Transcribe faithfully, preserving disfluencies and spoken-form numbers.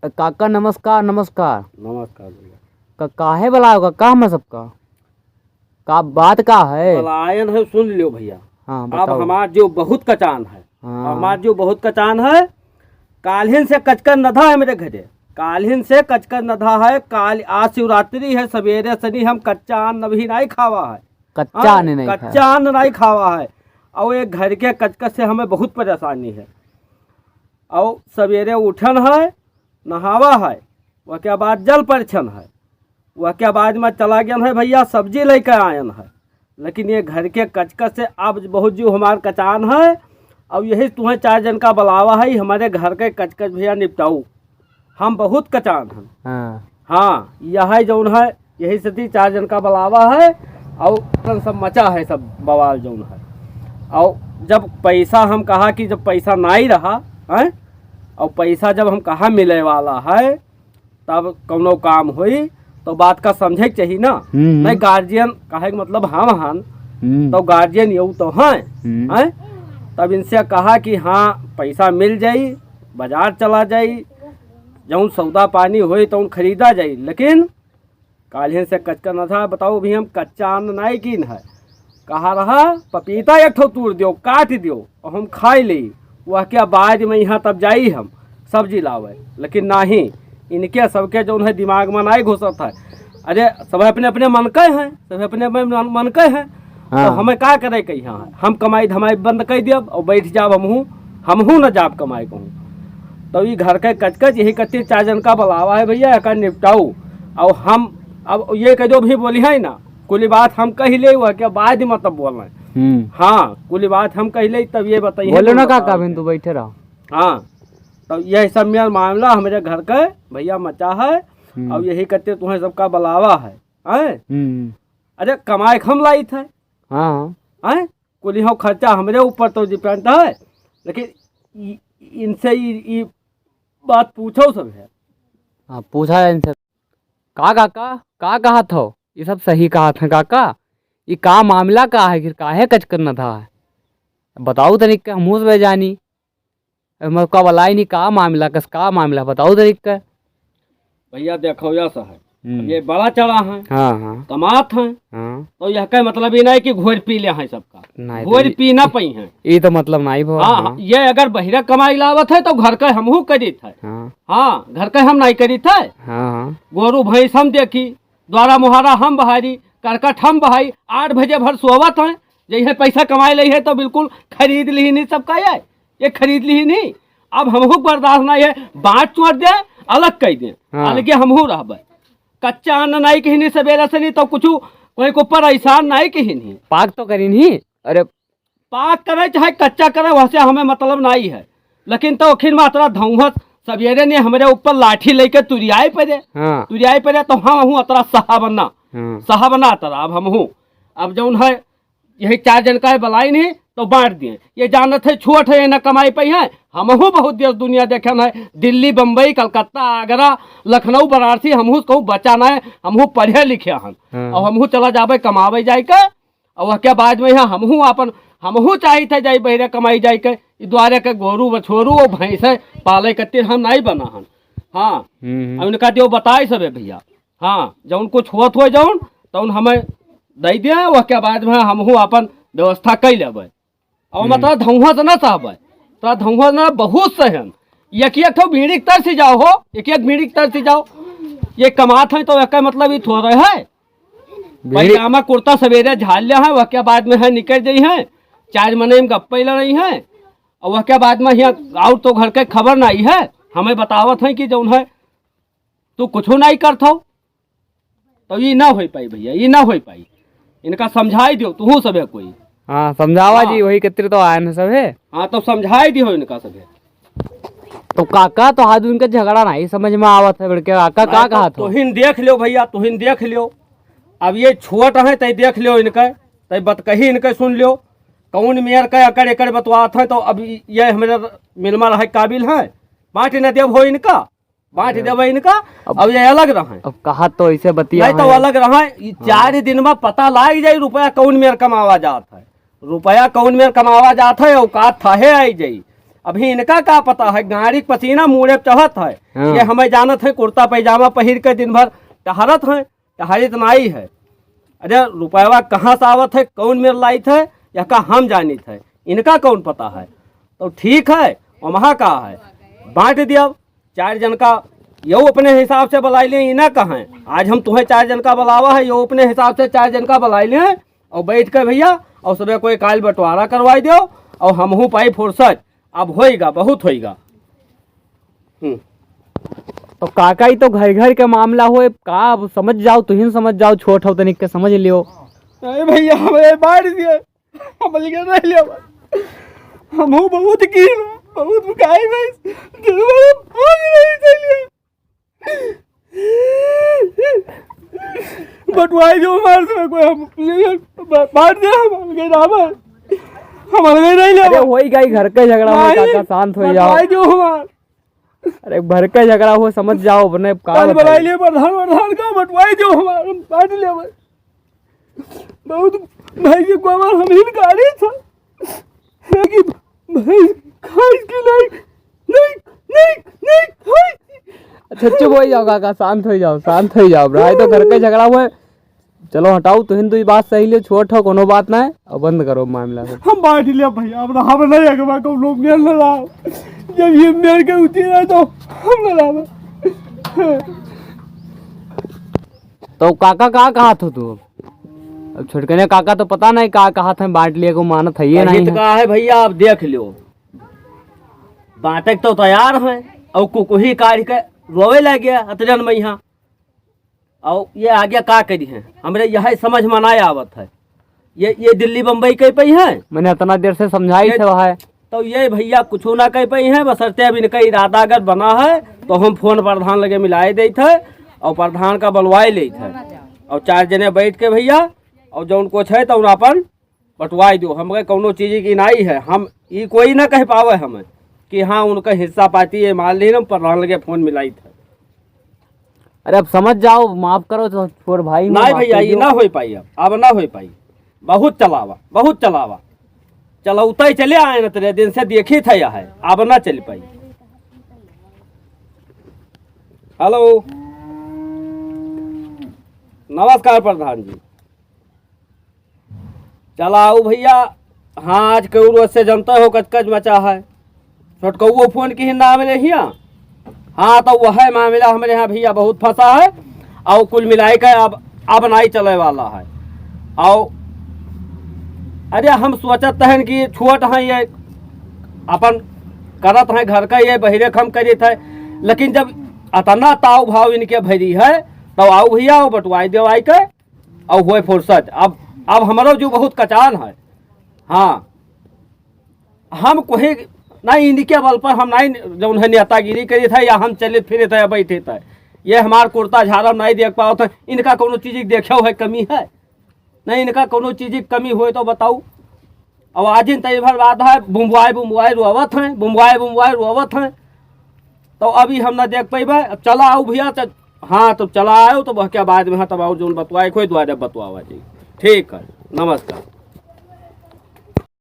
काका नमस्कार, नमस्कार। नमस्कार भैया। का, काहे बुलायो काका हमें सबका? का बात का है? पलायन है, सुन लियो भैया। हाँ, अब बताओ। हमार जो बहुत कचान है, हाँ। हमार जो बहुत कचान है, काल्हिन से कचकन नधा है मेरे घरे, काल्हिन से कचकन नधा है। काल, आज शिवरात्रि है, सवेरे सनी हम कच्चा अन्न भी नहीं खावा है। कच्चा हाँ, अन्न नहीं खाया। कच्चा अन्न नहीं खावा है। और एक घर के कचकच से हमें बहुत परेशानी है। और सवेरे उठन है, नहावा है, वह के बाद जल परिछन है, वह के बाद में चला गया है भैया, सब्जी लेके आयन है। लेकिन ये घर के कचकच से अब बहुत जीव हमार कचान है। अब यही तुम्हें चार जन का बुलावा है, हमारे घर के कचकच भैया निपटाऊ, हम बहुत कचान हैं। हाँ। हाँ, यह है जौन है, यही सती चार जन का बुलावा है। और सब मचा है, सब बवाल जौन है। और जब पैसा हम कहा कि जब पैसा नहीं रहा है, और पैसा जब हम कहा मिले वाला है, तब कौनो काम होई, तो बात का समझे के चाहिए ना। हम्म। नहीं, गार्जियन कहे के मतलब हम हन, हम्म। तो गार्जियन यू तो हैं, हम्म। हैं? तब इनसे कहा कि हाँ, पैसा मिल जाई, बाजार चला जाई, जौन सौदा पानी होई तौन खरीदा जाई, लेकिन काल्हिन से कचकन नधा। बताओ, अभी हम कच्चा अन्न नाई कीन है, कहा रहा पपीता एक ठो तूर दियो, काट दियो और हम खाई ली, वह के बाद में यहाँ तब जाई हम सब्जी लावे, लेकिन नहीं, इनके सबके जौन है दिमाग में नाई घुसत है। अरे, सब अपने अपने मन के हैं, सब अपने अपने मन, मन के हैं। तो हाँ। हमें का करे के यहाँ है? हम कमाई धमाई बंद कर दियब और बैठ जाब हमहूँ, हमहूँ न जाब कमाई कहूँ। तो ई घर के कचकच यही कच्ची चार जन का बुलावा है भैया, एकर निपटाऊ। और हम अब ये कह दो भी बोली है ना, कुल बात हम कह ले, वह के बाद ही मतलब बोल रहे हैं। हम्म। हाँ, कुल बात हम कह ले, तब ये बताइए बोलो ना तुम काका, बताओ। अभी तू बैठे रहो। हाँ, तो यही सब मेरा मामला हमारे घर के भैया मचा है। हम्म। और यही करते तुम्हें सबका बुलावा है, हैं? हम्म। अरे, कमाए के हम लाई थे। हाँ, हाँ। हैं? कुल हो खर्चा हमरे ऊपर तो depend है, लेकिन इ-, इनसे इ-, इ बात पूछो सब है। हाँ, पूछा है इनसे। का काका, का कहत हो? ये सब सही कहत हैं काका। ये का मामला का है, आखिर काहे कचकन नधा है? बताओ तनिक के, हमहूँ सब जानी। अब मैं का बलाई नहीं, का मामला, कस का मामला, बताओ तनिक के। भैया देखो, यह सब है। हम्म। अब ये बड़ा चढ़ा है, हाँ, हाँ। कमात हैं, हाँ। तो यह का मतलब ये नहीं कि घोर पी ले हैं सबका। नहीं, तो घोर ये पी ना पाई हैं। ये तो मतलब नहीं भो, हाँ, हाँ। ये अगर बहिरा कमाई लावत है तो घर का हमहू करीत है। हाँ। हाँ, घर का हम नहीं करीत है। हाँ, हाँ। गोरू भैंस हम देखी, द्वारा मुहारा हम बहारी, करकट हम बहाई, आठ बजे भर सोवत हैं, जइहे पैसा कमाए लइहे तो बिल्कुल खरीद लिहिन ही सबका ये, ये खरीद लिहिन ही। अब हमहू बर्दाश्त नहीं है, बाँट चोट दे, अलग कइ दे, हाँ। अलगे हमहू रहबे। कच्चा अन्न नहीं किहिन ही सबेरे से नहीं तो कुछ कोई को ऊपर एहसान नहीं किहिन ही। पाक तो करिन ही, अरे पाक करे चाहे कच्चा करे, वहसे हमें मतलब नहीं है, लेकिन तो आखिर में अतरा धौंहस सबेरे ने हमरे ऊपर लाठी लेके तुरियाए पड़े, हाँ। तुरियाए पड़े तो हम हूँ अतरा सहाबना, हाँ। सहाबना अतरा अब हम हूँ। अब जौन है यही चार जन का है बलाई नहीं तो बाँट दिए, ये जानत है छोट है, ये न कमाई पाई है। हमहू बहुत देश दुनिया देखन है, दिल्ली, बम्बई, कलकत्ता, आगरा, लखनऊ, वाराणसी, हमहू कहूँ बच्चा ना है, हमहू पढ़े लिखे हन। हाँ। और हमहू चला जाबे कमावे जाए के, और वह के बाद में यहाँ हमहू आपन, हमहू चाहित है जाई बहिरे कमाई जाए के, ई द्वारे के गोरू बछोरू और भैंसे पाले कतिर हम नहीं बना हन। हाँ, हम्म, हम्म। अब उनका दियो बताई सबे भैया। हाँ, जौन कुछ होत हो जौन, तौन हमें दे दे, वह के बाद में हमहू आपन व्यवस्था कई लेबे। और हम्म। मतलब धौंहस न सहबे, तो धौंहस न बहुत सहन। एक एक ठो बीड़ी के तरसी जाओ हो, एक एक बीड़ी के तरसी जाओ। ये कमात है तो एक मतलब ये थोड़े है। बीड़ी पैजामा कुर्ता सवेरे झाड़ लिया है, वह के बाद में है निकल जाई है, चार मने में गप्पे लड़ाई है। और वह के बाद में यहाँ और तो घर के खबर नहीं है, हमें बतावत है कि जौन है तू कुछ नहीं करत हो, तो ये ना हो पाई भैया, ये ना हो पाई। इनका समझाई दियो तुहू सबे कोई। हाँ, समझावा हाँ। जी, वही कतिर तो आए हैं सबे। हाँ, तो समझाई दियो इनका सबे। तो काका, तो हाथ उनका झगड़ा नहीं समझ में आवत है बड़के काका, का नहीं, तो कहा था? तुहिन देख लियो भैया, तुहिन देख लियो। अब ये छोट है, तय देख लियो इनका, तय बतकही इनका सुन लियो। कौन मेर का एकड़ एकड़ बतवात है, तो अब ये हमारे मिलमा रहे काबिल है, बाँट न देव हो इनका। बाँट अरे। देबे इनका, अब, अब ये अलग रहे। अब कहा तो ऐसे बतिया नहीं तो है। अलग रहे। ई हाँ। चार दिन में पता लाग जाई रुपया कौन मेर कमावा जात है, रुपया कौन मेर कमावा जात है, औकात थाहे आई जाई। अभी इनका का पता है, गाड़ी के पसीना मूड़े पे चढ़त है। हाँ। ये हमें जानत है, कुर्ता पैजामा पहिर के दिन भर टहरत है, टहरित नाई है। अरे रुपयवा कहाँ से आवत है, कौन मेर लाइत है, यहका हम जानित है, इनका कौन पता है। तो ठीक है, ओमहा का है, बाँट दिया। चार जन का यो अपने हिसाब से बुलाई ले, ई ना कहें, आज हम तुहें चार जन का बुलावा है, यो अपने हिसाब से चार जन का बुलाई ले, और बैठ के भैया, और सबे कोई काल बंटवारा करवाई दो, और हमहू पाई फुर्सत, अब होइगा, बहुत होइगा। हम्म। तो काका, ई तो घर घर के मामला होए, का अब समझ जाओ, तुहिन समझ जाओ, छोट हो तनिक के समझ लियो। अरे भैया, हमें बाँट दिए, हम अलगे रह लिया। हमहू बहुत की, बहुत बुकाई भैंस, दिलवा भाग रही चलिए। बंटवाई जो हमार से कोई हम, ये, ये, बा-, बाँट दे, हम अलगे ना बा। हम अलगे नहीं ले अरे बा। वही का ही घर का झगड़ा हो, नहीं, काका, शांत हो जाओ। बंटवाई जो हमार। अरे घर का झगड़ा हो, समझ जाओ अपने, का काल बताई? बुलाई ले प्रधान, प्रधान का बंटवाई जो हमार, हम बाँट ले बा। बहुत भाई के गोबर हम ही निकाले था। लेकिन भाई खाई की नहीं, नहीं, नहीं, नहीं खाई। अच्छा, चुप हो जाओ काका, शांत हो जाओ, शांत हो जाओ। भाई तो घर का झगड़ा हुआ है। चलो हटाओ, तुहिन दुई बात सही लियो, छोट हो, कोनो बात ना है, अब बंद करो मामला को। हम बाँट लिया भैया, अब हम नहीं अगवा को लोग मेल ना रहा। जब ये मेल के उठी रहे तो हम ना रहा। तो काका का कहत हो तू? अब छोटकने काका तो पता नहीं का कहत है, बाँट लिया को मानत है ये बाँट नहीं है। का है भैया, अब देख लियो, बाँटे के तो तैयार है और कुकुही काढ़ के रोवे लग गया अतरन में यहाँ। और ये आगे का करी है, हमरे यही समझ में ना आवत है। ये, ये दिल्ली बम्बई कह पई है। मैंने इतना देर से समझाई ये थे वह। तो ये भैया कुछ ना कह पई है, बशर्ते अब इनका इरादा अगर बना है तो हम फोन प्रधान लगे मिलाए देत है और प्रधान का बुलवाए लेत है और चार जने बैठ के भैया और जौन कुछ है तौन अपन बंटवाए दो। हमके कौनो चीज की नाई है, हम ई कोई ना कह पावे हमें कि हाँ उनका हिस्सा पाती है, मान ली हम प्रधान लगे फोन मिलाई था। अरे अब समझ जाओ, माफ करो तो छोर भाई हो, नहीं माफ भैया, कर ये दो। ना हो पाई, अब, अब ना हो पाई। बहुत चलावा, बहुत चलावा, चलौता ही चले आए ना तेरे दिन से देखी था यह है, अब ना चल पाई। हेलो, नमस्कार प्रधान जी। चला आओ भैया। हाँ, आज के उर्वश से जनता हो कचकच मचा है। छोटकौओ फोन की ही नाम ले हिया। हाँ, तो वह मामला हमरे यहाँ भैया बहुत फंसा है और कुल मिलाई के अब, अब नाई चले वाला है। और अरे हम सोचत हन कि छोट हैं ये अपन करत हैं घर का, ये बहिरे खम करित है, लेकिन जब अतना ताव भाव इनके भरी है तो आओ भैया, आओ बंटवाई देवाई के। और होए फुर्सत। अब, अब हमरो जो बहुत कचान है। हाँ, हम कोई ना इनके बल पर हम ना जौन है नेतागिरी करी था या हम चले फिरे थे या बैठे थे। ये हमार कुर्ता झारा नहीं देख पाओ थे, इनका कोनो चीज की देखे है कमी है? नहीं, इनका कोनो चीज की कमी होए तो बताओ। अब आज इन तई भर बात है, बुमवाए बुमवाए रोवत हैं, बुमवाए बुमवाए रोवत हैं। तो अभी हम ना देख पइबे। अब चला आओ भैया, चल, हाँ, तो चला आओ, तो बहके बाद में, हाँ, तब और जौन बतवाए कोई द्वारे बतवावा जी। ठीक है, नमस्कार।